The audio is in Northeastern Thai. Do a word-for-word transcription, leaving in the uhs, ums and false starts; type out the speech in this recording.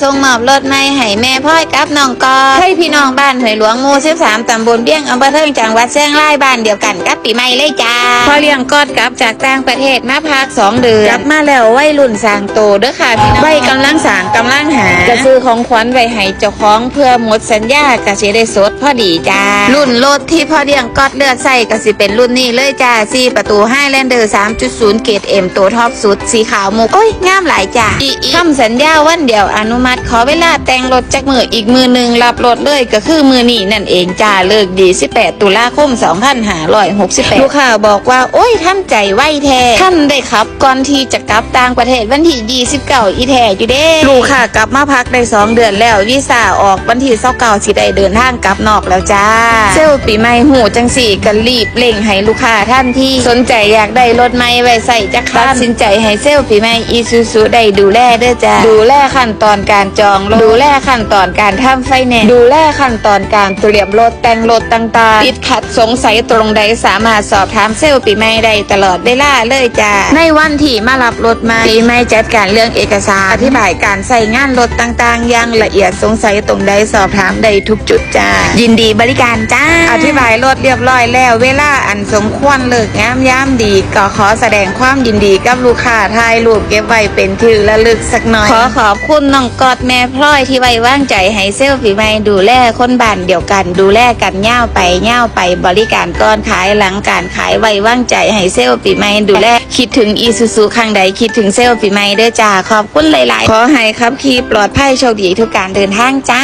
ส่งมอบรถใหม่ให้แม่พลอยกับน้องกอด ให้พี่น้องบ้านห้วยหลวงหมู่สิบสาม ตำบลเวียง อำเภอเทิง จังหวัดเชียงราย บ้านเดียวกันกับปีใหม่เลยจ้า พ่อเลี้ยงกอดกลับจากต่างประเทศมาพักสองเดือน กลับมาแล้ววัยรุ่นสร้างโตเด้อค่ะพี่น้อง วัยกำลังสร้างกำลังหา ก็ซื้อของขวัญไว้ให้เจ้าของเพื่อหมดสัญญาก็สิได้สดพอดีจ้า รุ่นรถที่พ่อเลี้ยงกอดเลือกใช้ก็สิเป็นรุ่นนี้เลยจ้า สี่ประตู Highlander สามจุดศูนย์ เกรด M ตัวท็อปสุด สีขาวมุก โอ้ย งามหลายจ้า อีกคำสัญญาวันเดียวอนุมัติ ขอเวลาแต่งรถจักมือ อีกมือหนึ่งรับรถเลยก็คือมือนี้นั่นเองจ้า เลิกดี สิบแปด ตุลาคม สองพันห้าร้อยหกสิบแปด ลูกค้าบอกว่า โอ้ย ทันใจไวแท้ ทันได้ขับก่อนที่จะกลับต่างประเทศวันที่ ยี่สิบเก้า อีแท้อยู่เด้ ลูกค้ากลับมาพักได้สองเดือนแล้ว วีซ่าออกวันที่ ยี่สิบเก้า สิได้เดินทางกลับนอกแล้วจ้า เซลล์ปีใหม่ฮู้จังสี่ก็รีบเร่งให้ลูกค้าทันที สนใจอยากได้รถใหม่ไว้ใช้จักคัน ตัดสินใจให้เซลล์ปีใหม่อีซูซูได้ดูแลเด้อจ้า ดูแลขั้นตอนการจองรถ ดูแลขั้นตอนการทำไฟแนนซ์ ดูแลขั้นตอนการเตรียมรถแต่งรถต่างๆ ติดขัดสงสัยตรงใดสามารถสอบถามเซลล์ปีใหม่ได้ตลอดเวลาเลยจ้า ในวันที่มารับรถใหม่ ปีใหม่จัดการเรื่องเอกสาร อธิบายการใช้งานรถต่างๆ อย่างละเอียด สงสัยตรงใดสอบถามได้ทุกจุดจ้า ยินดีบริการจ้า อธิบายรถเรียบร้อยแล้ว เวลาอันสมควรเลิกงามยามดี ก็ขอแสดงความยินดีกับลูกค้า ถ่ายรูปเก็บไว้เป็นที่ระลึกสักหน่อย ขอขอบคุณน้องกอดแม่พลอยที่ไว้วางใจให้เซลล์ปีใหม่ดูแลคนบ้านเดียวกัน ดูแลกันยาวไปยาวไป บริการก่อนขายหลังการขาย ไว้วางใจให้เซลล์ปีใหม่ดูแล คิดถึงอีซูซูครั้งใดคิดถึงเซลล์ปีใหม่เด้อจ้า ขอบคุณหลายๆ ขอให้ขับขี่ปลอดภัยโชคดีทุกการเดินทางจ้า